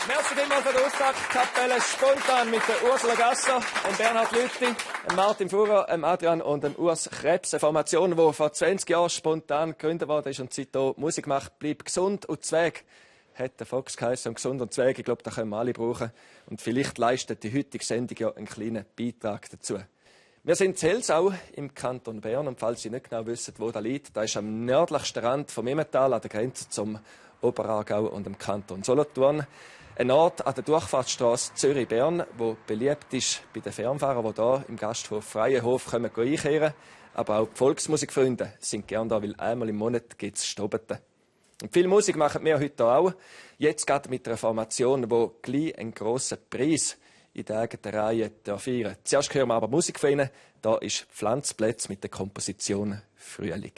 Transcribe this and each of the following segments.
Merci vielmals für die Auftakt-Kapelle spontan mit der Ursula Gasser, Bernhard Lütti, Martin Fuhrer, Adrian und Urs Krebs. Eine Formation, die vor 20 Jahren spontan gegründet wurde und seitdem Musik macht. Bleib gesund und Zweig. Hat der Fox geheißen, und gesund und Zweig, ich glaube, das können wir alle brauchen. Und vielleicht leistet die heutige Sendung ja einen kleinen Beitrag dazu. Wir sind in Zelsau im Kanton Bern und falls Sie nicht genau wissen, wo das liegt, da ist am nördlichsten Rand vom Emmental an der Grenze zum Oberaargau und dem Kanton Solothurn. Ein Ort an der Durchfahrtsstraße Zürich-Bern, wo beliebt ist bei den Fernfahrern, die hier im Gasthof Freienhof einkehren. Aber auch die Volksmusikfreunde sind gerne da, weil einmal im Monat gibt es Stobeten. Und viel Musik machen wir heute auch. Jetzt gerade mit einer Formation, die gleich einen grossen Preis in der eigenen Reihe feiern. Zuerst hören wir aber Musik von ihnen. Da ist Pflanzplätze mit der Komposition Frühling.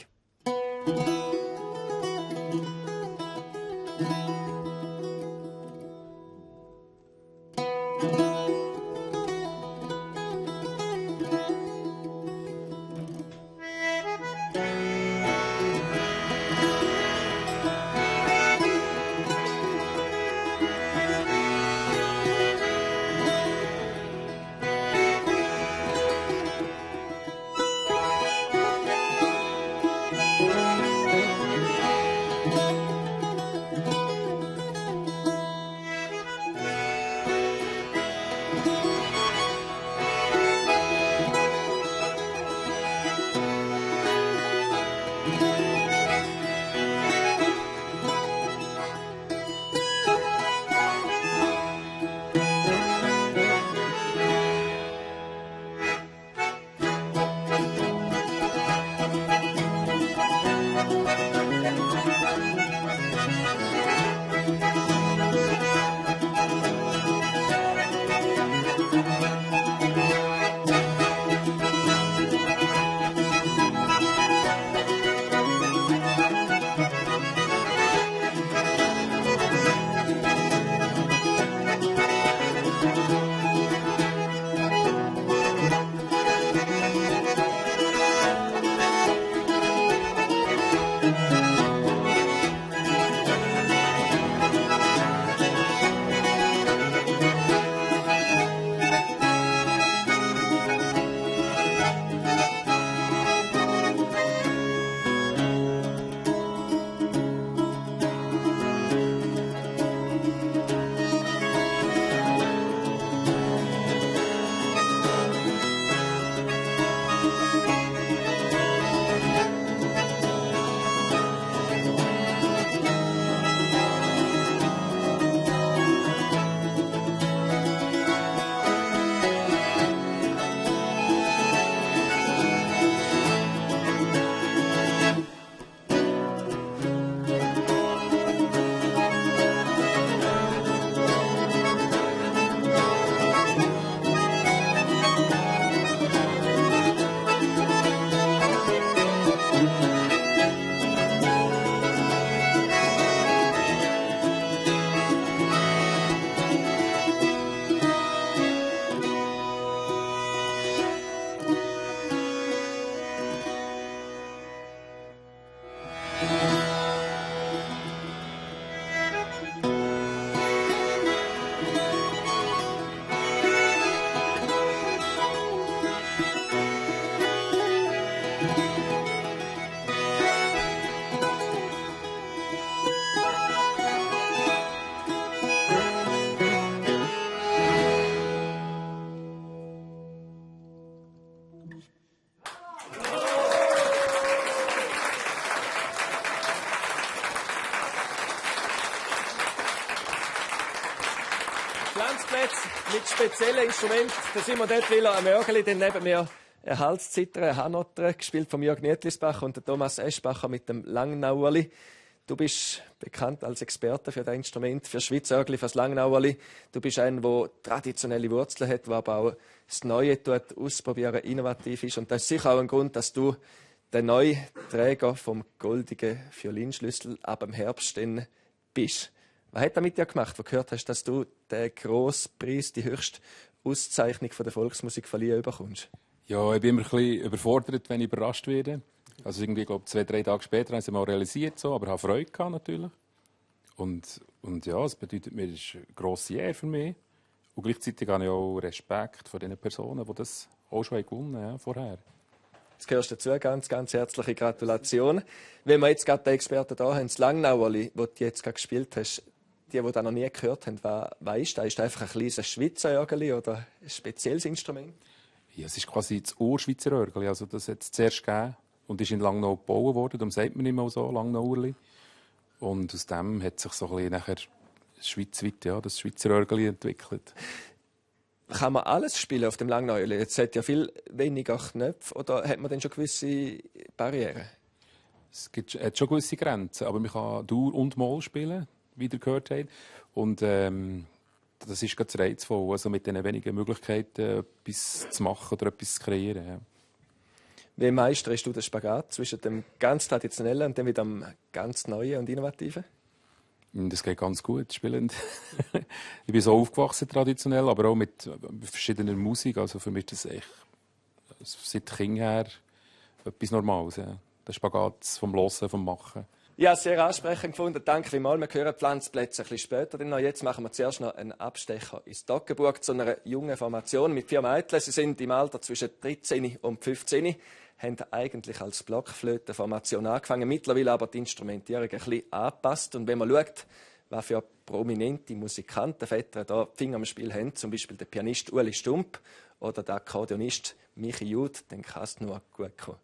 Pflanzplätze mit speziellen Instrumenten. Da sind wir dort wieder am Mörgeli, dann neben mir ein Halszither, ein Hanotter, gespielt von Jörg Nietlisbach und der Thomas Eschbacher mit dem Langnauerli. Du bist bekannt als Experte für das Instrument, für Schweizörgli, für das Langnauerli. Du bist ein, der traditionelle Wurzeln hat, der aber auch das Neue tut, ausprobieren, innovativ ist. Und das ist sicher auch ein Grund, dass du der neue Träger vom goldigen Violinschlüssel ab dem Herbst bist. Was hat er mit dir gemacht, wo du gehört hast, dass du den grossen Preis, die höchste Auszeichnung von der Volksmusik verliehen bekommst? Ja, ich bin immer ein bisschen überfordert, wenn ich überrascht werde. Also irgendwie, glaube 2-3 Tage später haben sie mal realisiert, so, aber ich habe Freude gehabt, natürlich. Und ja, es bedeutet mir, es ist eine grosse Ehre für mich. Und gleichzeitig habe ich auch Respekt vor den Personen, die das auch schon gewonnen haben, vorher. Jetzt gehörst du dazu, ganz, ganz herzliche Gratulation. Wenn wir jetzt gerade den Experten da haben, das Langnauerli, das du jetzt gerade gespielt hast, die das noch nie gehört haben, was ist das? Ist das einfach ein kleines Schweizer Örgeli oder ein spezielles Instrument? Ja, es ist quasi das Ur-Schweizer Örgeli. Also das hat es zuerst gegeben und ist in Langnau gebaut worden. Darum sagt man immer so, Langnauerli. Und aus dem hat sich so ein bisschen nachher schweizweit, ja, das Schweizer Örgeli entwickelt. Kann man alles spielen auf dem Langnauerli? Jetzt hat ja viel weniger Knöpfe. Oder hat man dann schon gewisse Barrieren? Hat schon gewisse Grenzen, aber man kann Dur und Moll spielen, wie ihr gehört habt. Und das ist ganz reizvoll, also mit diesen wenigen Möglichkeiten etwas zu machen oder etwas zu kreieren. Ja. Wie meisterst du den Spagat zwischen dem ganz Traditionellen und dem wieder dem ganz Neuen und Innovativen? Das geht ganz gut, spielend. Ich bin so aufgewachsen traditionell, aber auch mit verschiedener Musik. Also für mich ist das echt seit Kind her etwas Normales. Ja. Der Spagat vom Hören, vom Machen. Ja, sehr ansprechend gefunden. Danke vielmals. Wir hören Pflanzplätze ein bisschen später. Denn jetzt machen wir zuerst noch einen Abstecher ins Toggenburg zu einer jungen Formation mit 4 Mädchen. Sie sind im Alter zwischen 13 und 15, haben eigentlich als Blockflötenformation angefangen, mittlerweile aber die Instrumentierung ein bisschen angepasst. Und wenn man schaut, was für prominente Musikanten Väter da die Finger am Spiel haben, zum Beispiel der Pianist Ueli Stump oder der Akkordeonist Michi Jud, dann kann es nur gut kommen.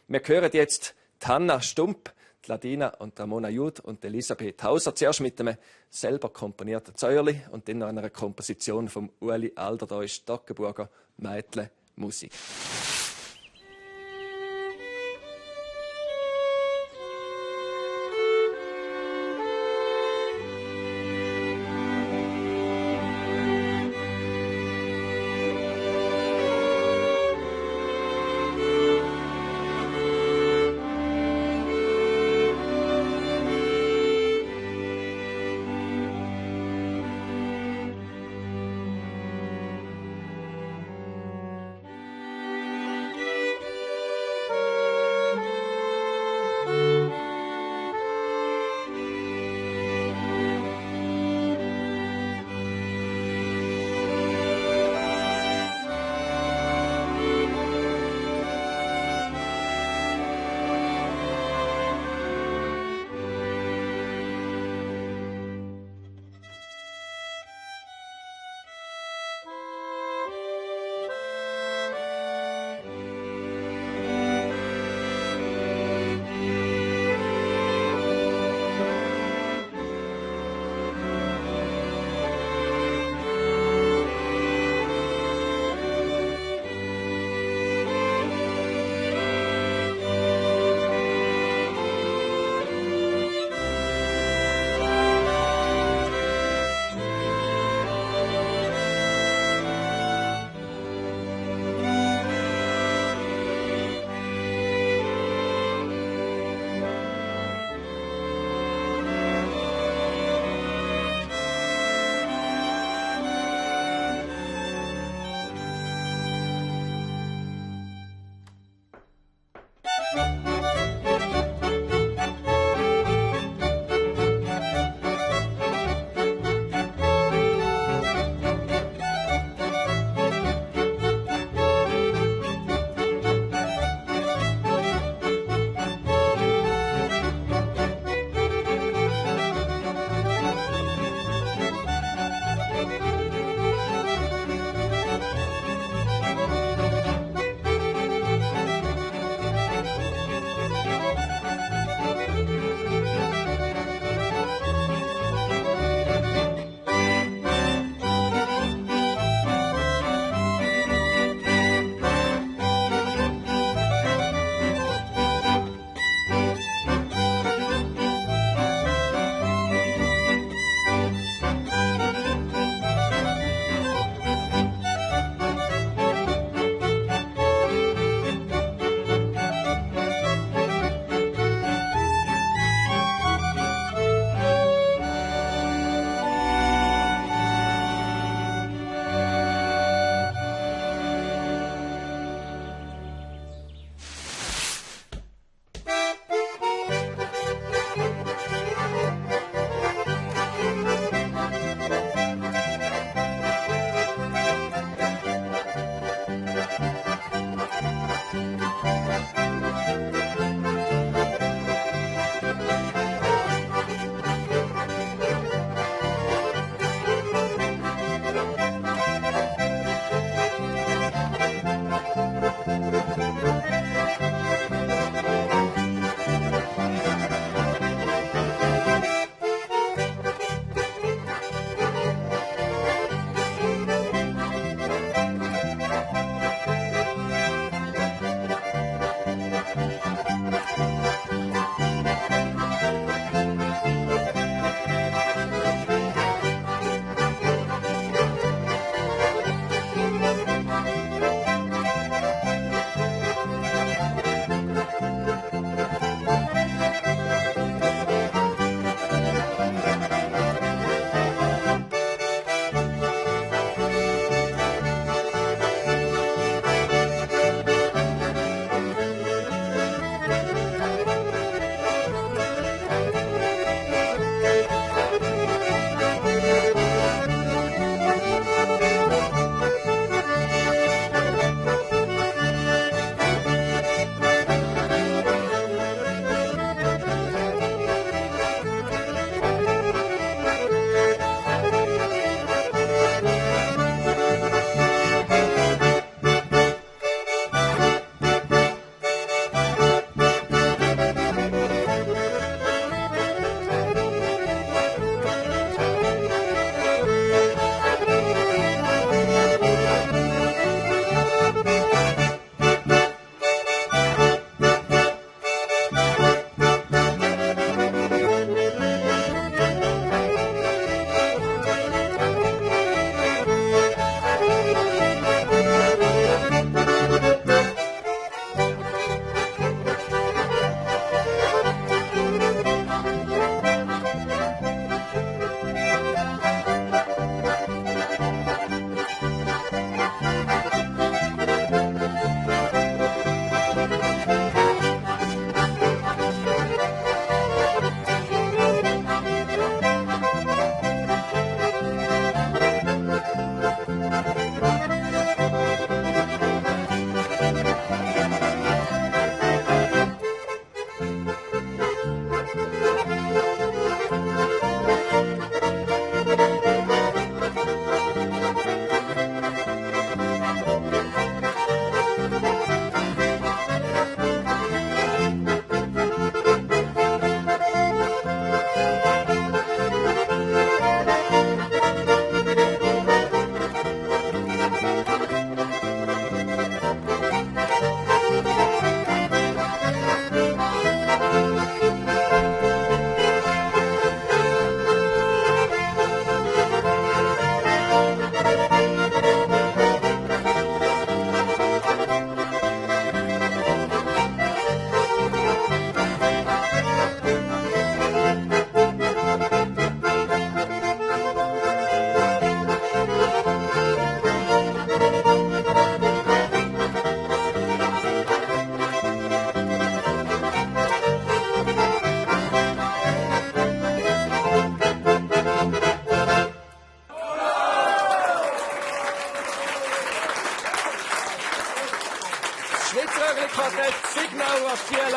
Wir hören jetzt die Hanna Stump, die Ladina und Ramona Jud und Elisabeth Hauser. Zuerst mit einem selber komponierten Zäuerli und dann noch einer Komposition von Ueli Alder. Da ist Toggenburger Mädle Musik.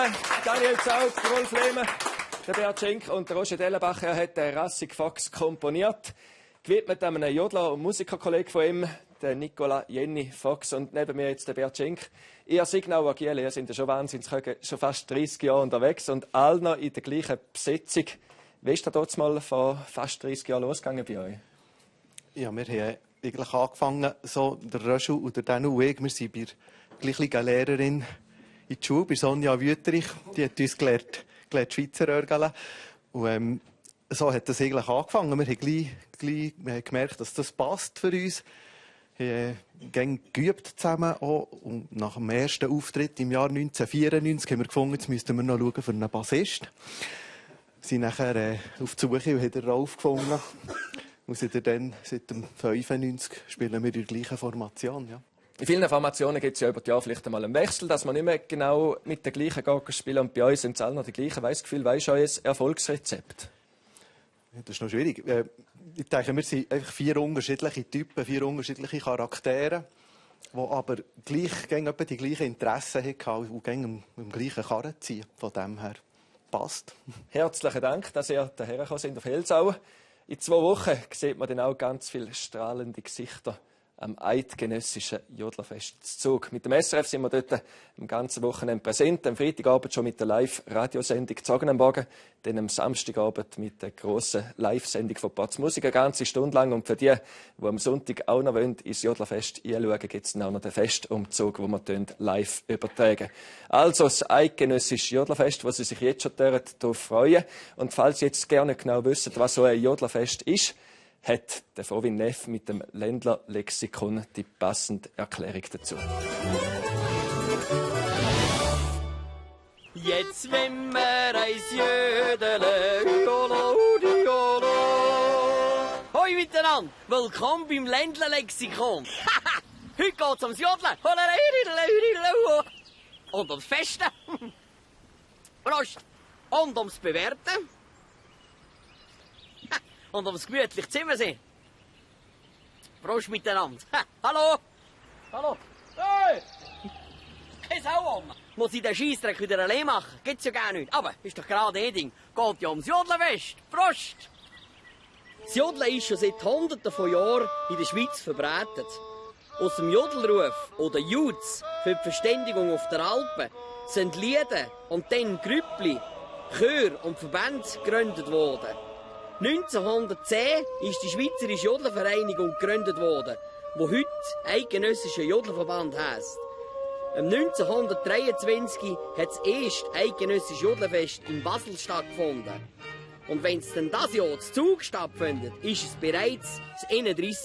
zusammen. Daniel Zaug, Rolf Lehmann, der Beat Schenk und der Roger Dellenbacher hat den Rassig Fox komponiert. Gewidmet einem Jodler und Musikerkollegen von ihm, der Nicola Jenny Fox. Und neben mir jetzt der Beat Schenk. Ihr Signauer Giele, ihr seid ja schon wahnsinnig, schon fast 30 Jahre unterwegs und alle noch in der gleichen Besetzung. Wie ist das dort mal vor fast 30 Jahren losgegangen bei euch? Ja, wir haben eigentlich angefangen, so der Röschel und der Danu und ich, wir sind bei der gleichen Lehrerin in der Schule, bei Sonja Wüterich. Die hat uns gelehrt Schweizer Örgeln. Und so hat das eigentlich angefangen. Wir haben gleich gemerkt, dass das passt für uns. Wir haben geübt zusammen auch. Und nach dem ersten Auftritt im Jahr 1994 haben wir gefunden, jetzt müssten wir noch schauen für einen Bassist. Wir sind nachher auf die Suche und haben den Rolf gefunden. Und seit dem 95 spielen wir in der gleichen Formation. Ja. In vielen Formationen gibt es ja über die Jahre vielleicht einmal einen Wechsel, dass man nicht mehr genau mit der gleichen spielen. Und bei uns sind es alle noch die gleichen. Weiss Gefühl, weisst du euer Erfolgsrezept? Ja, das ist noch schwierig. Ich denke, wir sind einfach 4 unterschiedliche Typen, 4 unterschiedliche Charaktere, die aber gleich etwa die gleichen Interessen hatten und im gleichen Karren ziehen. Von dem her passt. Herzlichen Dank, dass ihr hierher gekommen seid auf Helsauen. In 2 Wochen sieht man dann auch ganz viele strahlende Gesichter am eidgenössischen Jodlerfestzug. Mit dem SRF sind wir dort am ganzen Wochenende präsent. Am Freitagabend schon mit der Live-Radiosendung «Zogen am Morgen», dann am Samstagabend mit der grossen Live-Sendung von Potz Musik, eine ganze Stunde lang. Und für die, die am Sonntag auch noch ins Jodlerfest einschauen, gibt es dann auch noch den Festumzug, den wir live übertragen. Also das eidgenössische Jodlerfest, wo Sie sich jetzt schon darauf freuen. Und falls Sie jetzt gerne genau wissen, was so ein Jodlerfest ist, hat der Frovin Neff mit dem Ländlerlexikon die passende Erklärung dazu. Jetzt wenn wir eins jödeln, jolo, jolo. Hoi miteinander, willkommen beim Ländlerlexikon. Heute geht's ums Jodeln. Und ums Festen. Prost. Und ums Bewerten. Und ums gemütlich Zimmer sehen. Prost miteinander. Hallo. Hallo. Hey. Hey, Sauer. Muss ich den Scheissdreck wieder allein machen? Gibt's ja gar nicht. Aber ist doch gerade ein Ding. Geht ja ums Jodelfest. Prost. Das Jodeln ist schon seit Hunderten von Jahren in der Schweiz verbreitet. Aus dem Jodelruf oder Jutz für die Verständigung auf der Alpen sind Lieder und dann Grüppli, Chör und Verbände gegründet worden. 1910 ist die Schweizerische Jodlervereinigung gegründet worden, die heute Eidgenössischer Jodlerverband heisst. 1923 hat das erste Eidgenössische Jodlerfest in Basel stattgefunden. Und wenn es dann das Jahr zu Zug stattfindet, ist es bereits das 31.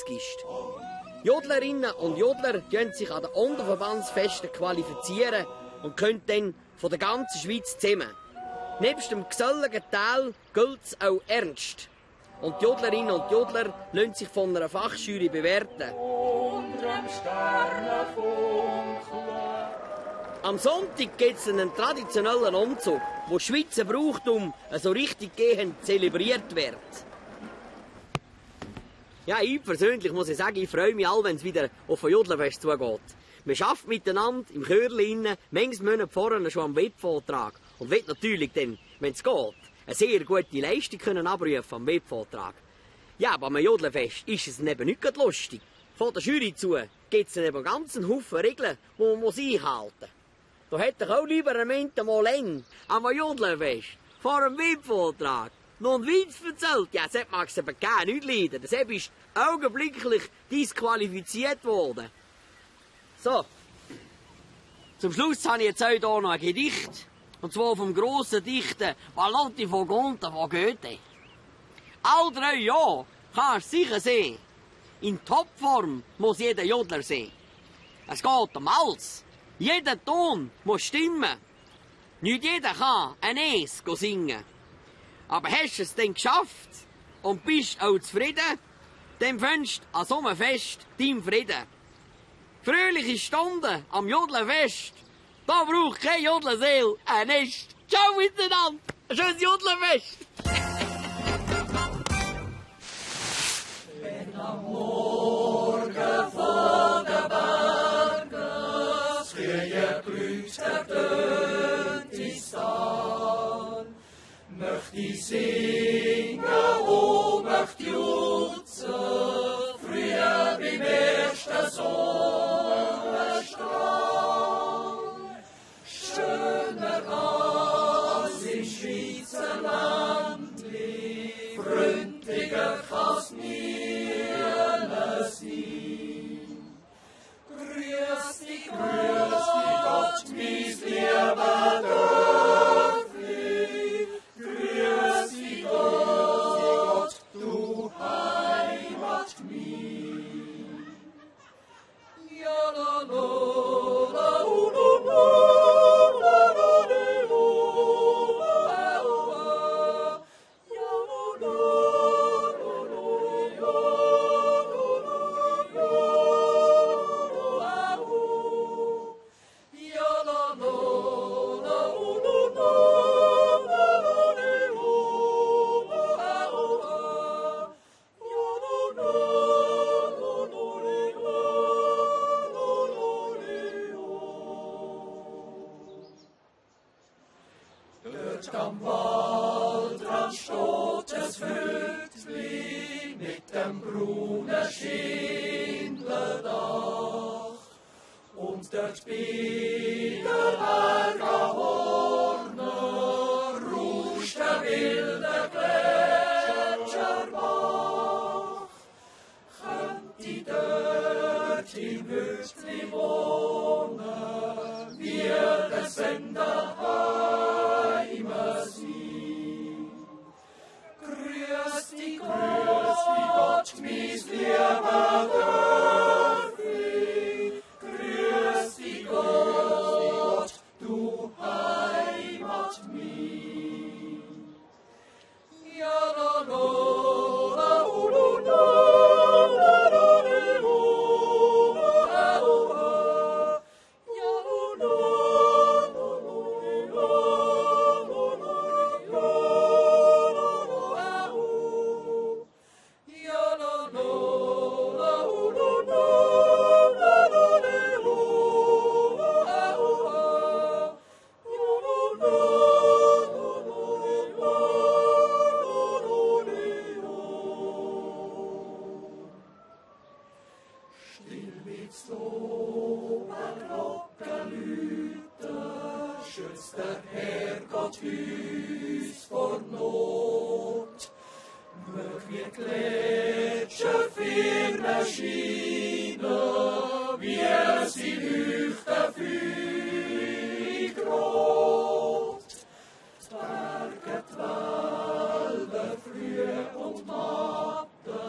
Jodlerinnen und Jodler können sich an den Unterverbandsfesten qualifizieren und können dann von der ganzen Schweiz zusammen. Nebst dem geselligen Teil gilt es auch ernst. Und die Jodlerinnen und Jodler lassen sich von einer Fachjury bewerten. Am Sonntag gibt es einen traditionellen Umzug, wo das Schweizer Brauchtum so richtig gehend zelebriert wird. Ja, ich persönlich muss ich sagen, ich freue mich all, wenn es wieder auf ein Jodlerfest zugeht. Man arbeitet miteinander im Chörli innen, manchmal Monate vorher schon am Webvortrag. Und wird natürlich dann, wenn es geht, eine sehr gute Leistung können abrufen am Webvortrag. Ja, aber am Jodlerfest ist es eben nicht gerade lustig. Von der Jury zu gibt es eben ganz einen Haufen Regeln, die man einhalten muss. Da hätte ich auch lieber einen Moment mal eng am Jodlerfest vor einem Webvortrag noch einen Witz erzählt. Ja, das mag es eben gar nicht leiden. Das ist augenblicklich disqualifiziert worden. So. Zum Schluss habe ich jetzt heute hier noch ein Gedicht. Und zwar vom grossen Dichter Valotti von Gunther von Goethe. All 3 Jahre kannst du sicher sehen. In Topform muss jeder Jodler sein. Es geht um alles. Jeder Ton muss stimmen. Nicht jeder kann ein Es singen. Aber hast du es denn geschafft und bist auch zufrieden, dann findest du an so einem Fest deinen Frieden. Fröhliche Stunden am Jodlerfest, da braucht kein Jodlerseel ein Nest. Ciao miteinander, ein schönes Jodlerfest. Wenn am Morgen von der Berge das Frühjahr blüht, ertönt ist gründlicher kann's nie sein. Grüß dich Gott, mein lieber Dörfli. Grüß dich Gott, du Heimat mein. Ja, la, la, la, la, la. Am Waldrand steht es Hütli mit dem braunen Schindeldach. Und dort bei der Berge Horne rauscht der wilde Gletscherbach. Könnt ich dort im Hütli wohnen, wird es Sender Grüß dich Gott, mein lieber Dörfli. Grüß dich Gott, du Heimat mein. Ja, la, la, la, la, la, la, la, der Herrgott uns vor Not. Mög wir Gletscherfirne schienen, wie sie leuchten feurig rot. Berge, Wälder, früh und matte,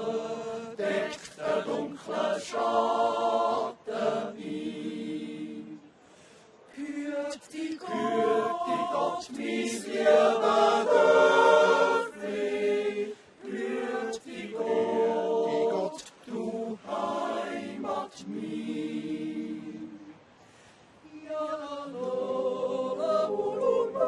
deckt der dunkle Schatten ein. Hüt die Gott, mein lieber Dörfli. Hüt die Gott, du Heimat mein. Ja, la, la, la, la, la,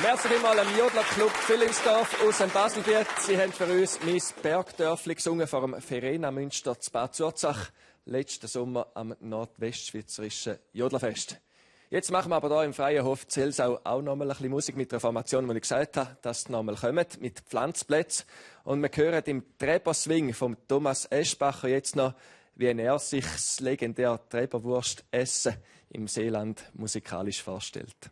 Merci vielmals am Jodlerclub Villingsdorf aus dem Baselbiet. Sie haben für uns «Mein Bergdörfli» gesungen vor dem Verena Münster zu Bad Zurzach, letzten Sommer am nordwestschweizerischen Jodlerfest. Jetzt machen wir aber hier im Freien Hof Zelsau auch noch mal ein bisschen Musik mit der Formation, die ich gesagt habe, dass sie noch mal kommen, mit Pflanzplätzen. Und wir hören im Treberswing von Thomas Eschbacher jetzt noch, wie er sich das legendäre Treberwurst-Essen im Seeland musikalisch vorstellt.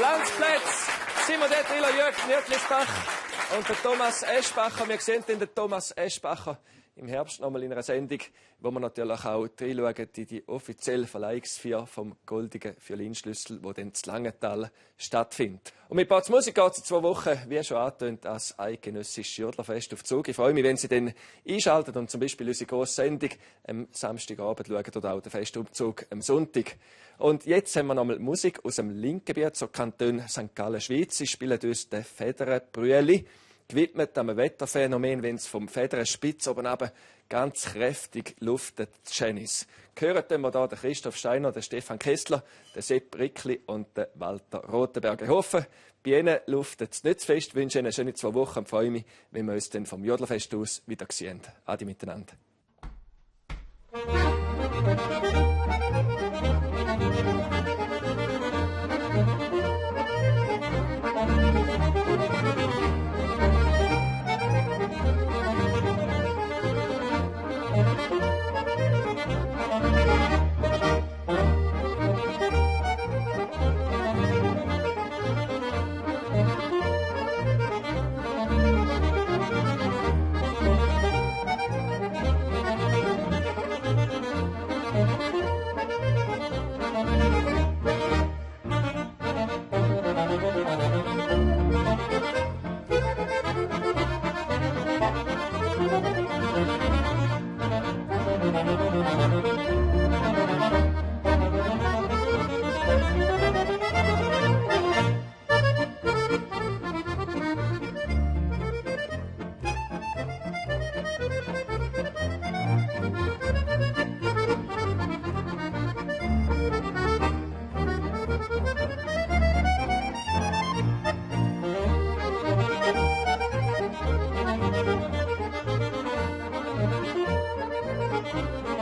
Lanzplätz, Simon Detwiller, Jörg Nürtlisbach und der Thomas Eschbacher. Wir sehen den Thomas Eschbacher im Herbst nochmal in einer Sendung, wo wir natürlich auch reinschauen in die offizielle Verleihungsfeier vom Goldigen Violinschlüssel, die dann in Langenthal stattfindet. Und mit Parts Musik geht es in 2 Wochen, wie schon angetönt, als eidgenössisches Jodlerfest auf Zug. Ich freue mich, wenn Sie dann einschalten und zum Beispiel unsere grosse Sendung am Samstagabend schauen oder auch den Festumzug am Sonntag. Und jetzt haben wir nochmal Musik aus dem Linkgebiet, so Kanton St. Gallen, Schweiz. Sie spielen uns den Federerbrüeli, gewidmet am Wetterphänomen, wenn es vom Federerspitz oben runter ganz kräftig luftet, Janice. Hören wir hier den Christoph Steiner, den Stefan Kessler, den Sepp Rickli und den Walter Rotenberg. Ich hoffe, bei Ihnen luftet es nicht zu fest. Ich wünsche Ihnen eine schöne 2 Wochen und freue mich, wenn wir uns dann vom Jodlerfest aus wieder sehen. Adi miteinander.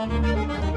Musik